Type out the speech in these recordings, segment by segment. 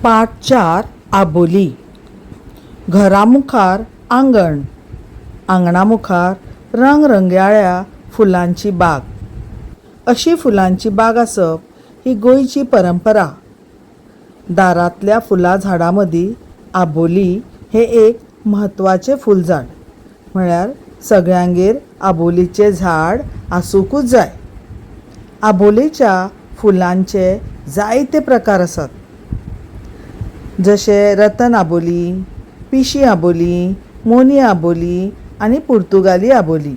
पाठ चार आबोली. घरा मुखार आंगण, आंगणा मुखार रंगरंगयाळ्या फुलांची बाग. अशी फुलांची बाग आसप ही गोंयची परंपरा. दारांतल्या फुलां झाडां मदीं आबोली हें एक म्हत्वाचें फुलझाड. म्हळ्यार सगळ्यांगेर आबोलीचें झाड आसुंकूच जाय. आबोलेच्या फुलांचे जायते प्रकार आसात, जशे रतन आबोली, पिशी आबोली, मोनी आबोली आनी पुर्तुगाली आबोली.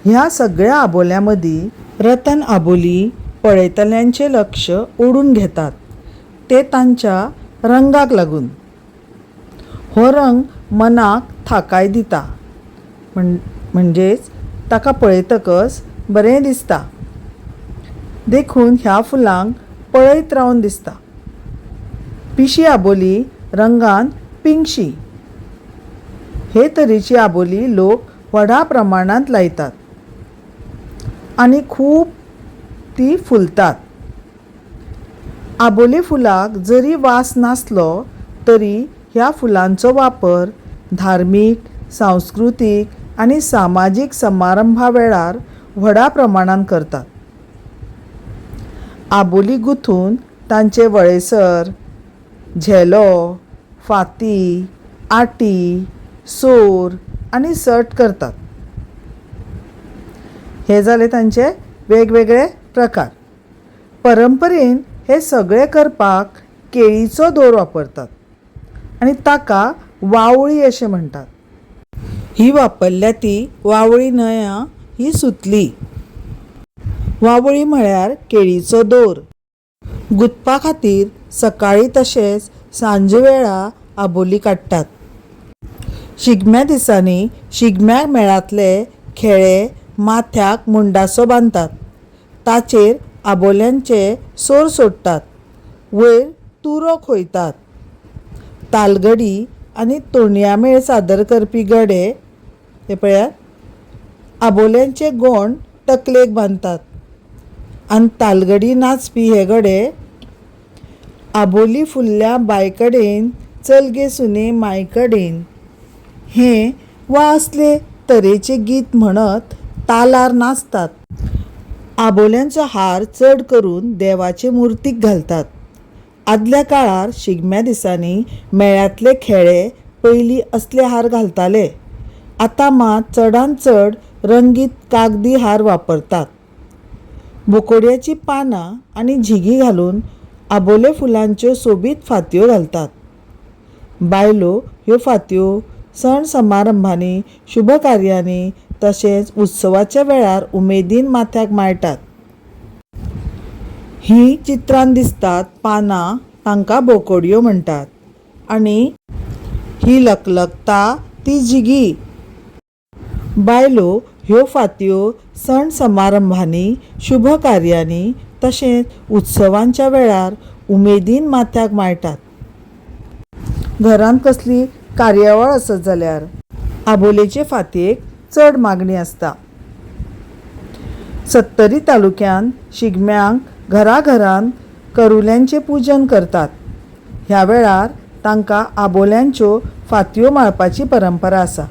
ह्या सगळ्या आबोल्यां मदीं रतन आबोली पळयतल्यांचें लक्ष ओडून घेतात तें तांच्या रंगाक लागून. हो रंग मनाक थाकाय दिता, म्हणजेच ताका पळयतकच बरें दिसता. देखून ह्या फुलांक पळयत रावन दिसता. पिशी आबोली रंगान पिंगशी. हे तरेची आबोली लोक व्हडा प्रमाणांत लायतात आनी खूब ती फुलतात. आबोली फुलाक जरी वास नासलो तरी ह्या फुलांचो वापर धार्मीक, सांस्कृतीक आनी सामाजीक समारंभा वेळार व्हडा प्रमाणांत करतात. आबोली गुंथून तांचे वळेसर, झेलो, फांती, आटी, सोर आनी सट करतात. हे जाले तांचे वेगवेगळे प्रकार. परंपरेन हे सगळे करपाक केळीचो दोर वापरतात आनी ताका वावळी अशें म्हणटात. ही वापरल्या ती वावळी न्हय आं, ही सुतली. वावळी म्हळ्यार केळीचो दोर. गुंथपा खातीर सकाळीं तशेंच सांजवेळा आबोली काडटात. शिगम्या दिसांनी शिगम्या मेळांतले खेळे माथ्याक मुंडासो बांदतात. ताचेर आबोल्यांचे सोर सोडटात. वयर तुरो खोयतात. तालगडी आनी तोणया मेळ सादर करपी गडे, हे पळयात, आबोल्यांचे गोंड तकलेक बांदतात आनी तालगडी नाचपी हे गडे आबोली फुलल्या बांय कडेन चल गे सुने मांय कडेन हें वा असले तरेचें गीत म्हणत तालार नाचतात. आबोल्यांचो हार चड करून देवाचे मुर्तीक घालतात. आदल्या काळार शिगम्या दिसांनी मेळ्यांतले खेळे पयलीं असले हार घालताले. आतां मात चडांत चड रंगीत कागदी हार वापरतात. बोकोडयाचीं पानां आनी झिगी घालून आबोले फुलांच्यो सोबीत फांतयो घालतात. बायलो ह्यो फांतयो सण समारंभांनी, शुभकार्यांनी तशेंच उत्सवाच्या वेळार उमेदीन माथ्याक माळटात. हीं चित्रांत दिसतात पानां तांकां बोकोडयो म्हणटात आनी ही लकलकता ती झिगी. बायलो ह्यो फांतयो सण समारंभांनी, शुभकार्यांनी तशेंच उत्सवांच्या वेळार उमेदीन माथ्याक माळटात. घरांत कसली कार्यावळ आसत जाल्यार आबोलेचे फांतयेक चड मागणी आसता. सत्तरी तालुक्यांत शिगम्यांक घराघरांत करुल्यांचें पुजन करतात. ह्या वेळार तांकां आबोल्यांच्यो फांतयो माळपाची परंपरा आसा.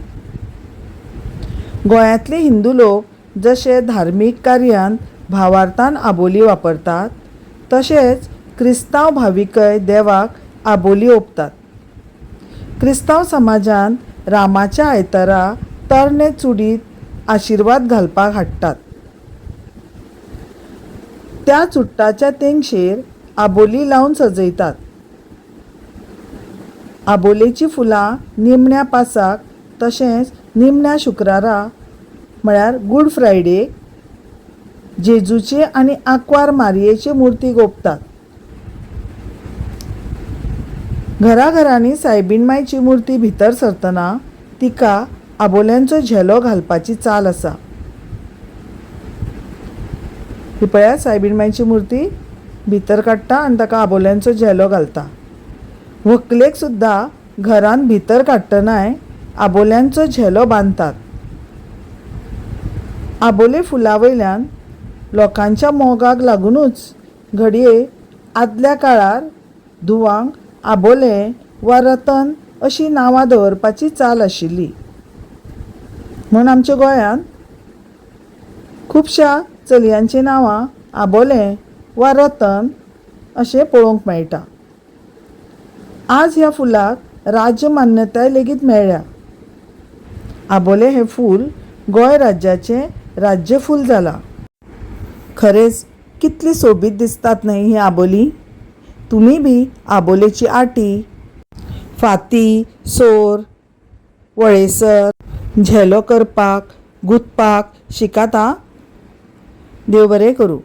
गोंयांतले हिंदू लोक जशे धार्मीक कार्यांत भावार्थान आबोली वापरतात तशेंच क्रिस्तांव भाविकय देवाक आबोली ओंपतात. क्रिस्तांव समाजांत रामाच्या आयतारा तरणे चुडीत आशिर्वाद घालपाक हाडटात. त्या चुडटाच्या तेंगशेर आबोली लावन सजयतात. आबोलेचीं फुलां निमण्या पासाक तशेंच निमण्या शुक्रारा म्हळ्यार गूड फ्रायडे जेजूचे आनी आंकवार मारयेचे मुर्तीक ओंपतात. घराघरांनी सायबीण मायची मुर्ती भितर सरतना तिका आबोल्यांचो झेलो घालपाची चाल आसा. ही पळयात सायबीण मायची मुर्ती भितर काडटा आनी ताका आबोल्यांचो झेलो घालता. व्हंकलेक सुद्दां घरांत भितर काडटनाय आबोल्यांचो झेलो बांदतात. आबोले फुलां वयल्यान लोकांच्या मोगाक लागुनूच घडये आदल्या काळार धुवांक आबोलें वा रतन अशीं नांवां दवरपाची चाल आशिल्ली. म्हूण आमच्या गोंयांत खुबश्या चलयांचीं नांवां आबोलें वा रतन अशें पळोवंक मेळटा. आज ह्या फुलाक राज्य मान्यताय लेगीत मेळ्ळ्या. आबोलें हें फूल गोंय राज्याचें राज्यफूल जालां. खरेंच कितलीं सोबीत दिसतात न्हय हीं आबोलीं. तुमी बी आबोलेची आटी, फांती, सोर, वळेसर, झेलो करपाक, गुंतपाक शिकात आं. देव बरें करूं.